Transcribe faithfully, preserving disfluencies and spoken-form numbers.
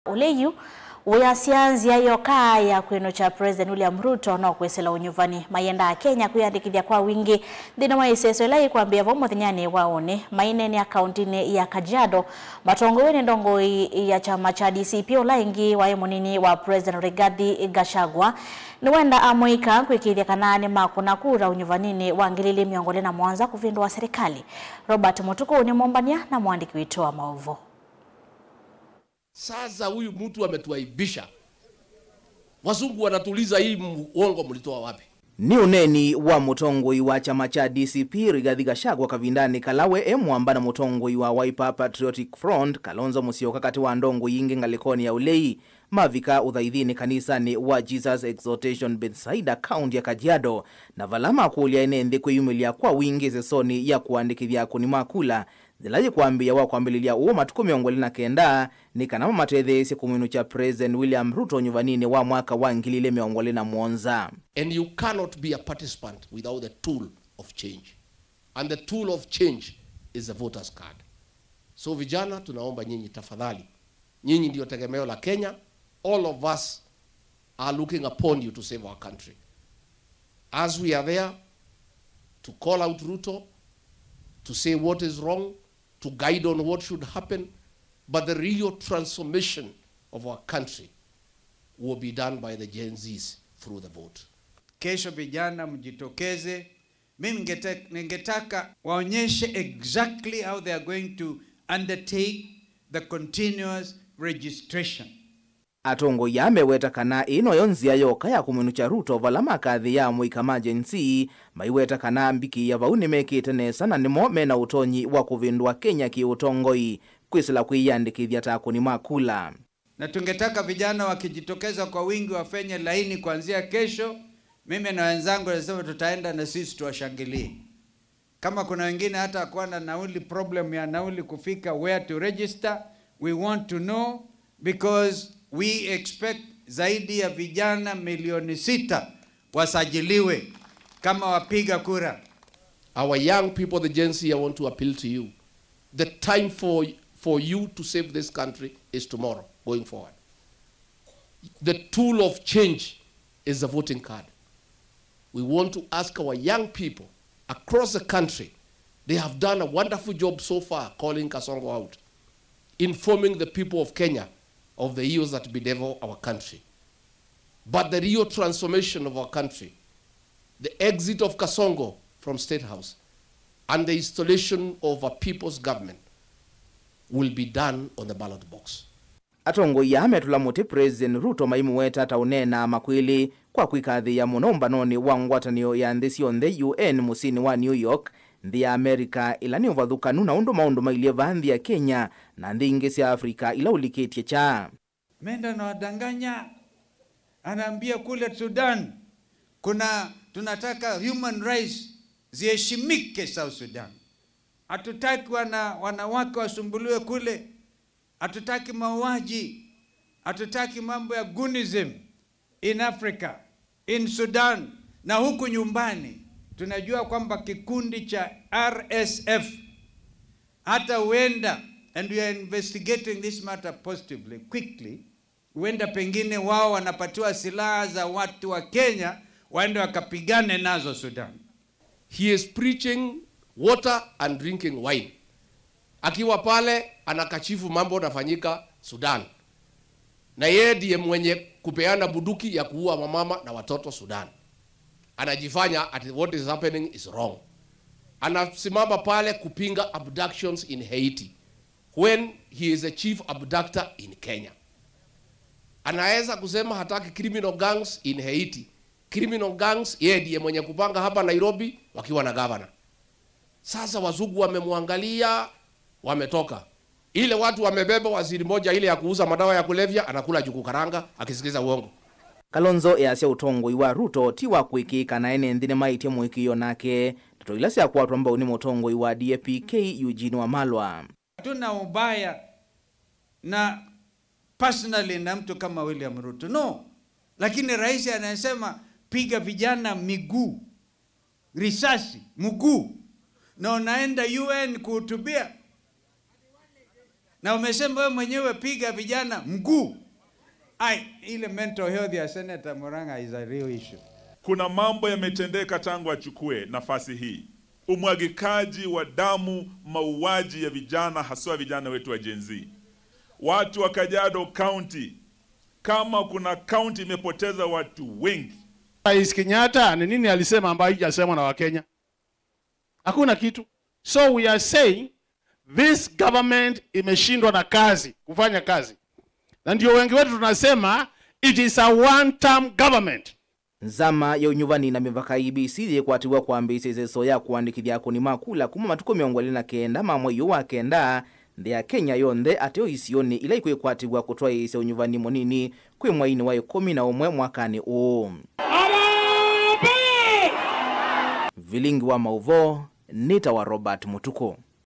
Ũlei yu wĩasya nzĩa yoka ya kwĩnũkya President William Ruto no kwĩsĩla ũnyuvani. Mayendaa Kenya kwĩyandĩkĩthya kwa wingĩ nthĩnĩ wa ĩseso ĩla ĩkwambĩĩa vau mũthenyanĩ wa ũnĩ. Maineenea kaũntĩnĩ ya Kajiado, matongoew'e nĩ ndongoi ya kyama kya D C P, ũla ĩngĩ waĩ mũnini wa President Rigathi Gachagua, nĩwenda amũika kwĩkĩĩthya kana nĩmakũna kura ũnyuvaninĩ wa ngili ilĩ mĩongo ĩlĩ na mũonza kũvĩndũa serikali. Robert Mũtukũ nĩ mũmbany'a na mũandĩki witũ wa maũvoo. Sasa huyu mtu ametuaibisha. Wazungu wanatuuliza, "Hii mu-, uongo mlitoa wapi?" Nĩ ũneeni wa mũtongoi wa kyama kya D C P, Rigathi Gachagua, kavindanĩ kala we e mwamba na mũtongoi wa Wiper Patriotic Front, Kalonzo Musyoka, katĩ wa ndongoi ingĩ ngalĩkonĩ ya ũlei, mavika ũthaithinĩ kanisanĩ wa Jesus Exaltation Bethsaida, kaũntĩ ya Kajiado, na vala makũlya ene nthĩ kwĩyumĩlya kwa wingĩ ĩsesonĩ ya kũandĩkĩthya akũni ma kula, yĩla yĩkwambĩĩa wa kwambĩlĩlya ũũ matukũ mĩongo ĩlĩ na kenda, nĩ kana mamatetheesye kũmwĩnũkya President William Ruto ũnyuvaninĩ wa mwaka wa ngili ilĩ mĩongo ĩlĩ na mũonza. And you cannot be a participant without the tool of change. And the tool of change is the voters card. So vijana, tunaomba nyinyi tafadhali, nyinyi ndio tegemeo la Kenya. All of us are looking upon you to save our country. As we are there to call out Ruto, to say what is wrong, to guide on what should happen, but the real transformation of our country will be done by the Gen Zs through the vote. Kesho vijana mjitokeze. Mimi ningete-, ningetaka waonyeshe exactly how they are going to undertake the continuous registration. Atongoi aa meweta kana ĩĩ noyo nzĩa yoka ya kũmwĩnũkya Ruto vala makathĩĩa amũika ma Gen Z, maiweta kana mbikĩĩa vau nĩmekĩte nesa na nĩmo mena ũtonyi wa kũvĩndũa Kenya kĩ-ũtongoi, kwĩsĩla kwĩyĩandĩkĩthya ta akũni ma kula. Na tungetaka vijana wakijitokeza kwa wingi wafanye laini kuanzia kesho. Mimi na wenzangu nasema tutaenda na sisi tuwashangilie. Kama kuna wengine hata kuwa na nauli, problem ya nauli kufika where to register, we want to know because we expect zaidi ya vijana milioni sita wasajiliwe kama wapiga kura. Our young people, the Gen Z, I want to appeal to you. The time for, for you to save this country is tomorrow, going forward. The tool of change is the voting card. We want to ask our young people across the country, they have done a wonderful job so far calling Kasongo out, informing the people of Kenya of the ills that bedevil our country. But the real transformation of our country, the exit of Kasongo from State House, and the installation of a people's government will be done on the ballot box. Atongoi aa metũla mũtĩ President Ruto maimũweta ta ũneenaa makwĩlĩ kwa kwĩkathĩĩa mũno ũmbanonĩ wa ngwatanĩo ya nthĩ syonthe, U N, mũsyĩnĩ wa New York, nthĩ ya America, ĩla nĩ ũvathũkanu na ũndũ maũndũ mailyĩ vaa nthĩ ya Kenya na nthĩ ingĩ sya Africa ila ũlikĩtye kyaa. Ameenda na wadanganya, anaambia kule Sudan kuna, tunataka human rights ziheshimike South Sudan. Hatutaki wana-, wanawake wasumbuliwe kule. Hatutaki mauaji. Hatutaki mambo ya goonism in Africa, in Sudan na huku nyumbani. Tunajua kwamba kikundi cha R S F hata huenda, and we are investigating this matter positively, quickly, huenda pengine wao wanapatiwa silaha za watu wa Kenya waende wakapigane nazo Sudan. He is preaching water and drinking wine. Akiwa pale anakashifu mambo nafanyika Sudan. Na yeye ndiye mwenye kupeana bunduki ya kuua wamama na watoto Sudan. Anajifanya ati what is happening is wrong. Anasimama pale kupinga abductions in Haiti when he is a chief abductor in Kenya. Anaweza kusema hataki criminal gangs in Haiti. Criminal gangs, yeye ndiye mwenye kupanga hapa Nairobi wakiwa na gavana. Sasa wazungu wamemwangalia, wametoka. Ile watu wamebeba waziri moja ile ya kuuza madawa ya kulevya, anakula njugu karanga akisikiza uongo. Kalonzo easya ũtongoi wa Ruto ti wa kũĩkĩĩka na ene nthĩ nĩmaĩtye mũĩkĩĩo nake. Ndeto ila syakwatwa mbau nĩ mũtongoi wa D A P K, Eugene Wamalwa. Hatuna ubaya na personally na mtu kama William Ruto. No. Lakini rais anasema piga vijana miguu, risasi, mguu. Na unaenda U N kuhutubia. Na umesema wewe mwenyewe piga vijana mguu. Ai, ile mental health ya Senator Murang'a is a real issue. Kuna mambo yametendeka tangu achukue nafasi hii. Umwagikaji wa damu, mauaji ya vijana, haswa vijana wetu wa Gen Z. Watu wa Kajiado County, kama kuna county imepoteza watu wengi. Rais Kenyatta, ni nini alisema ambayo haijasemwa na Wakenya? Hakuna kitu. So we are saying this government imeshindwa na kazi, kufanya kazi. Na ndio wengi wetu tunasema it is a one-term government. Nzama ya Ũnyuvani na Mĩvaka, I E B C, yĩkwatĩw'a kwambĩĩsya ĩseso ya kũandĩkĩthya akũni ma kula kuma matukũ mĩongo ĩlĩ na kenda ma mwei ũyũ wa kenda nthĩ ya Kenya yonthe, ateo isionĩ ila ikwĩkwatĩw'a kũtwaĩĩsya ũnyuvani mũnini kwĩ mweinĩ wa ĩkũmi na ũmwe mwakanĩ ũũ. Harambee! Vilingi wa maũvoo nĩ ta wa Robert Mũtukũ.